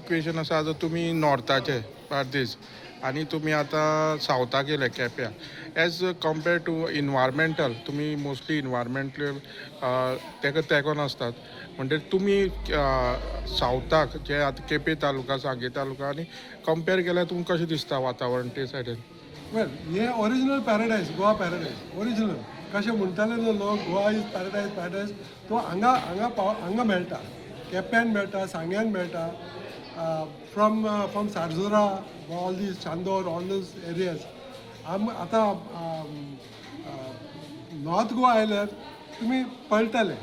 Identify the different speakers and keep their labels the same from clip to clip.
Speaker 1: Question आसा, आतां तुमी नॉर्थाचे बार्देस आनी तुमी आतां सावथाक येयले केप्यां, एज कम्पेर टू इनवायरमेंटल, तुमी मोस्टली इनवायरमेंटल तेका तेंकोन आसतात, म्हणटकीर तुमी सावथाक जे आतां केपें तालुका, सांगे तालुका आनी कंपेर केल्यार तुमकां कशें दिसता वातावरण ते सायडीन?
Speaker 2: वेल, हे original paradise, Goa paradise original कशें म्हणटाले न्हू लोक, "Goa is paradise, paradise." तो हांगा हांगा पाव हांगा मेळटा, केप्यान मेळटा, सांग्यान मेळटा, from Sarzora, all these Chandor, all those areas. आम आतां नॉर्थ गोवा आयल्यार तुमी पळटले,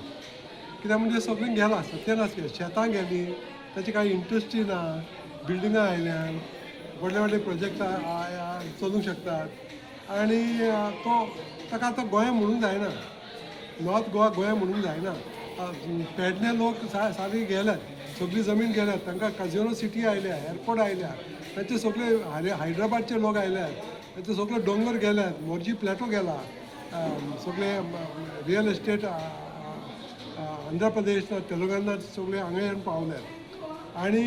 Speaker 2: कित्याक म्हणजे सगळें गेलां, सत्यानाश केलें. शेतां गेलीं, ताची कांय इंट्रस्टी ना. बिल्डिंगां आयल्यान, व्हडले व्हडले प्रोजेक्ट चलूंक शकतात आनी तो ताका आतां गोंय म्हणूंक जायना, नॉर्थ गोवा गोंय म्हणूंक जायना. पेडणे लोक सारके गेल्यात, सगळी जमीन गेल्यात तांकां. काजिनो सिटी आयल्या, एअरपोर्ट आयल्या, तांचे सगळे हैदराबादचे लोक आयल्यात, तांचे सगळे दोंगर गेल्यात, मोरजी प्लॅटो गेला, सगळे रियल इस्टेट आंध्र प्रदेश, तेलंगणा सगळे हांगा येवन पावल्यात. आनी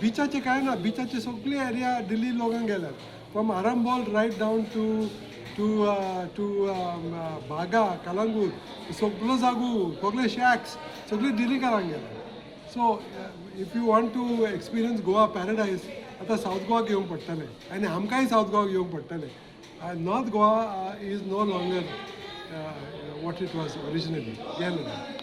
Speaker 2: बिचाचे कांय ना, बिचाचे सगळे एरिया दिल्ली लोकांक गेल्यात, from Arambol right down to Baga, Calangute, सगलो जागो, सगळे शॅक्स सगळे दिल्लीकारांक गेले. So if you want to experience Goa paradise, आतां सावथ गोवाक येवंक पडटलें आनी आमकांय सावथ गोवाक येवंक पडटलें. North Goa is no longer what it was originally. गेलें.